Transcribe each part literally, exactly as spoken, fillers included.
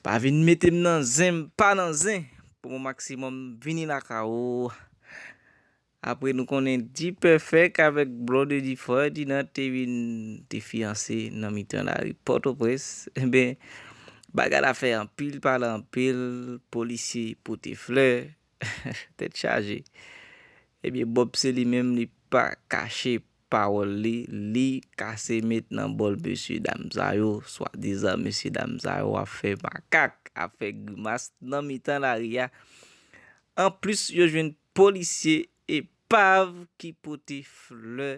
Pa vin mete m nan zen, m pa nan zen. Pou mwen maksimòm, vini lakay ou. Apre nou konnen D-Perfect avèk Blondedy Ferdinand te vin te fiyanse nan mitan lari Pòtoprens. Enben, bagay la fè anpil pale anpil, polisye pote flè, tèt chaje. Ebyen, Bob se li menm, li pa kache pawòl li, li kase met nan bòl mesye dam sa yo, swadizan mesye dam sa yo ap fè makak, ap fè grimas nan mitan lari a. Anplis, yo jwenn polisye epav ki pote flè.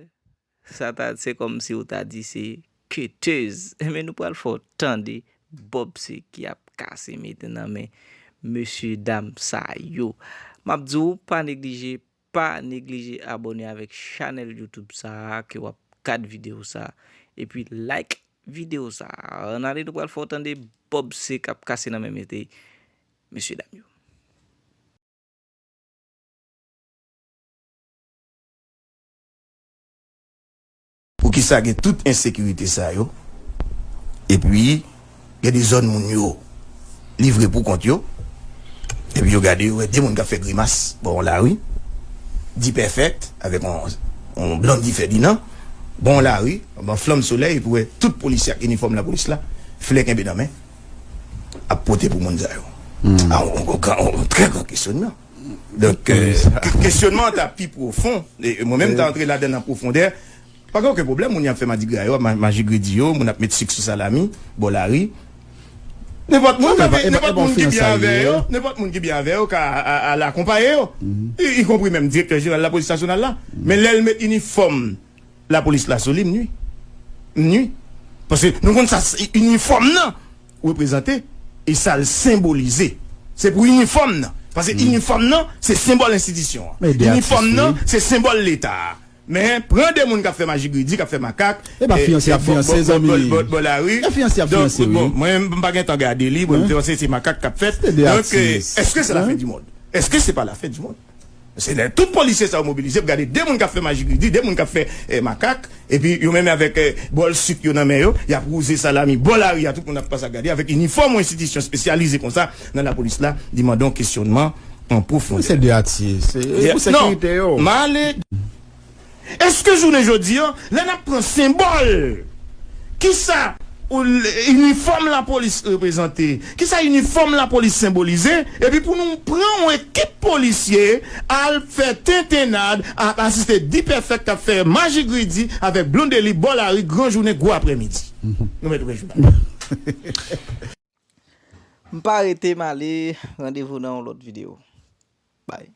Sa ta, se kòmsi ou ta di se ketez. Men nou pral fè w tande Bob se ki ap kase met nan men mesye dam sa yo. M ap di w, pa neglije, pa neglije abòne avèk chanèl YouTube sa a ke w ap gad videyo sa a. Epi like videyo sa a. Ann ale, nou pral fè w tande Bob se k ap kase nan men mete mesye dam yo. Poukisa gen tout ensekirite sa yo? Epi gen de zòn moun yo livre pou kont yo. Epi yo gade, yo wè de moun k ap fè grimas bò yon lari. D-Perfect avèk yon, yon Blondedy Ferdinand bò yon lari, anba flanm solèy, epi wè tout polisye ak inifòm lapolis la, flè kenbe nan men, ap pote pou moun sa yo. A, yon, yon gran, yon trè gran kesyonman. Donk, kesyonman an ta pi pwofon. E mwen menm, m ta antre ladan l an pwofondè. Pa gen okenn pwoblèm, moun y ap fè madigra yo, majigredi yo, moun ap met sik sou salami bò lari. Nenpòt moun, nenpòt moun ki byen avè yo, nenpòt moun ki byen avè yo ka al akonpaye yo, ikonpri menm direktè jeneral lapolis nasyonal la. Men lè l met inifòm lapolis la sou li, m nwi. M nwi. Paske nou konn sa inifòm nan reprezante e sa l senbolize. Se pou inifòm nan. Paske inifòm nan, se senbòl enstitisyon an. Inifòm nan, se senbòl Leta a. Men, pran de moun k ap fè majigredi, k ap fè makak, bò lari. Donk, bon, mwen, m pa gentan gade li, bon, m te panse se makak k ap fèt. Donk, èske se la fen di mond? Èske se pa la fen di mond? Se lè tout polisye sa yo mobilize pou gade de moun k ap fè majigredi, de moun k ap fè makak, epi yo menm avèk bòl sik yo nan men yo, y ap wouze salami bò lari a, tout moun ap pase ap gade, avèk inifòm yon enstitisyon espesyalize konsa nan lapolis la, li mande yon kesyonman an pwofondè. Se de atye, se pou sekirite yo. M ale. Èske jounen jodi a, lè n ap pran senbòl, kisa inifòm lapolis reprezante, kisa inifòm lapolis senbolize, epi pou nou pran yon ekip polisye al fè tentennad, al asiste D-Perfect k ap fè majigredi avèk Blondedy bò lari gran jounen gwo aprèmidi? Nou mèt ouvè jounal. M pa rete, m ale. Randevou nan yon lòt videyo. Bye.